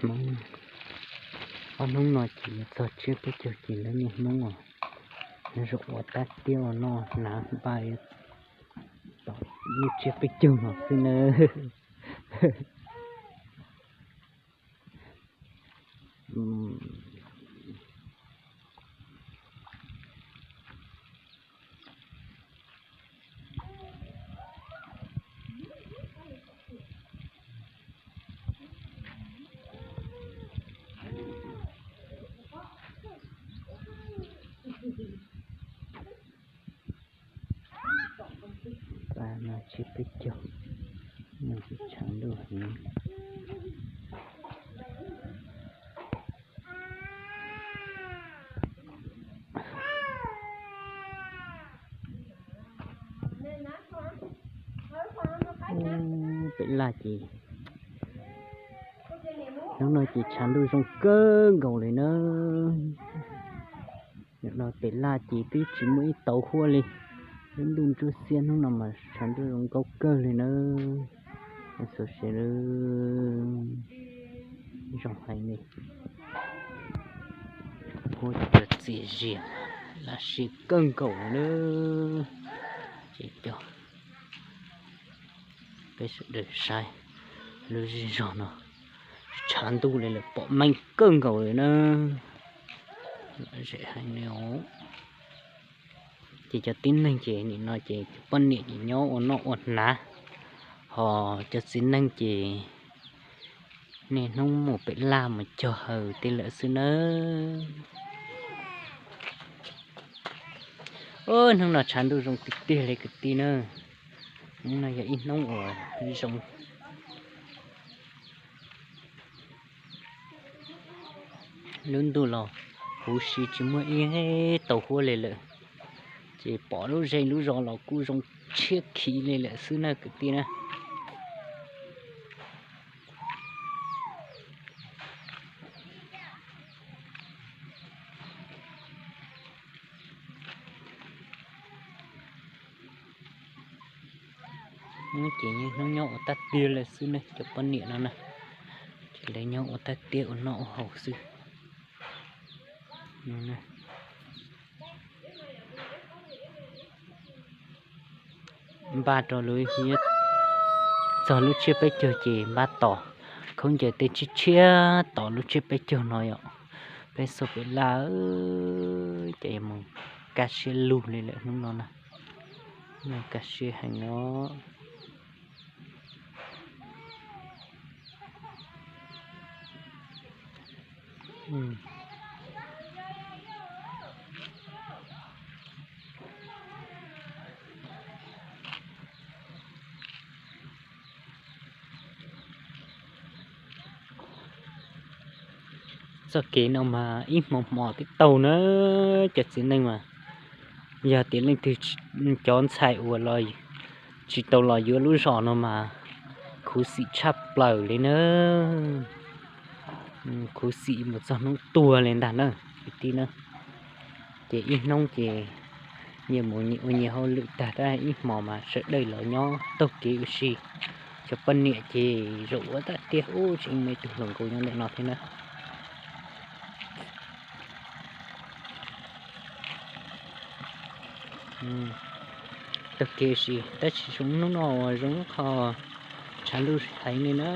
Hmoob, ob hnub no ces yuav txog tsiab peb caug ces lawv niaj hnub os, zaum ua tab tiab ua noj hnav npaj yuav tom lub tsiab peb caug no xwb nawb. Pab no tsiab peb caug, no ces tshav ntuj heev. Pem laj ces hnub no ces tshav ntuj zoo kawg nkaus li na. Nim no pem laj ces twb tsis muaj ib tauv huab li. Lub ntuj ntsuab xiab hnub no mas tshav ntuj zoo nkauj kawg li na. Xov se zoo heev li. Huab cua txias zias, laj siab kawg nkaus li na. Ces coj peb sawv daws saib lub zej zog no, tshav ntuj li lawm pom meej kawg nkaus li na. Lom zem heev li os. Ces cov tib neeg ces nim no ces cov poj niam ces nyob ua noj ua hnav, ho cov txiv neej ces niaj hnub mus pem laj mus cog haws tej lawm xwb nawb. Hnub no tshav ntuj zoo tiag tiag li kwv tij na. Hnub no yog ib hnub uas zoo. Lub ntuj los huv si tsis muaj ib tauv huab li lawm, ces pom lub zej lub zos los kuj zoo tshiab khiv li lawm xwb na kwv tij na. Ces niaj hnub nyob ua tag tiag lawm xwb ne, cov poj niam no na, ces lawv nyob ua tag tiag ua noj ua haus xwb. Npaj rau lub, txog lub tsiab peb caug ces npaj tos, khaub ncaws tej tshiab tshiab tos lub tsiab peb caug no yom. Peb xauj pem laj ces yuav mus kaj siab lug li lawm hnub no na, kaj siab heev os. Txoj kev no mas ib hmo hmo twb tau na, cov txiv neej mas yog tias leej twg cov ntxhais uas los tsis tau los yuav lub zos no mas khuv xim tshaj plaws li na. Khuv xim mus txog hnub tuag li ntag na kwv tij na. Ces ib hnub ces nyias mus nyias ua nyias hauj lwm tag, tab ib hmo mas sawv daws los nyob taug kev ua si. Cov poj niam ces zaum ua tag tiag ub, tseem muaj ib tug hluas nkauj nyob ntawm no thiab na. Taug kev ua si tab sis zoo hnub no uas zoo qhov tshav ntuj heev li na.